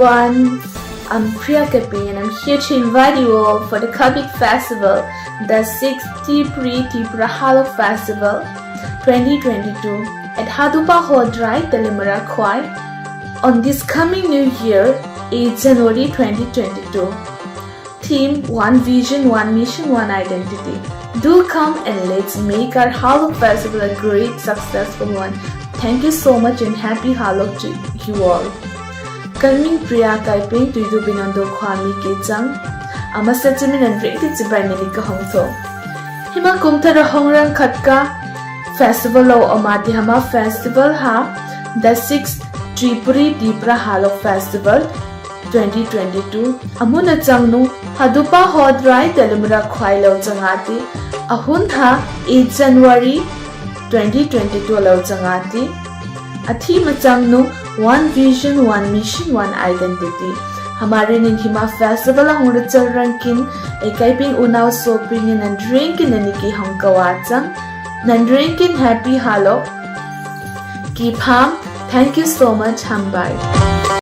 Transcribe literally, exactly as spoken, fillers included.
Everyone, I'm Priya Kaping and I'm here to invite you all for the Kabik Festival, the sixth Tripuri Tipra Halok Festival twenty twenty-two at Hadupa Hodrai, Telimara Khwai on this coming new year, eighth January twenty twenty-two. Theme: One Vision, One Mission, One Identity. Do come and let's make our Halok Festival a great successful one. Thank you so much and happy Halok to you all. Kalming Priya Kaiping, Tuidu Binondo Khwami Kechang. Ama sechimin and ready to buy nini kahongtho. Hima kumthara hongrang khatka festival o omati hama festival ha, the sixth Tripuri Tipra Halok Festival twenty twenty-two. Amuna changnu Hadupa Hodrai Telimra Khwai lo changati. Ahun ha eighth January twenty twenty-two lo changati. Athi machangnu One Vision, One Mission, One Identity. Hamare nin hima festival a hong rachar rangkin, e kaiping unao soping in and drinking and niki hong kawachang. Nan drinking happy Halok. Keep ham. Thank you so much. Hambai.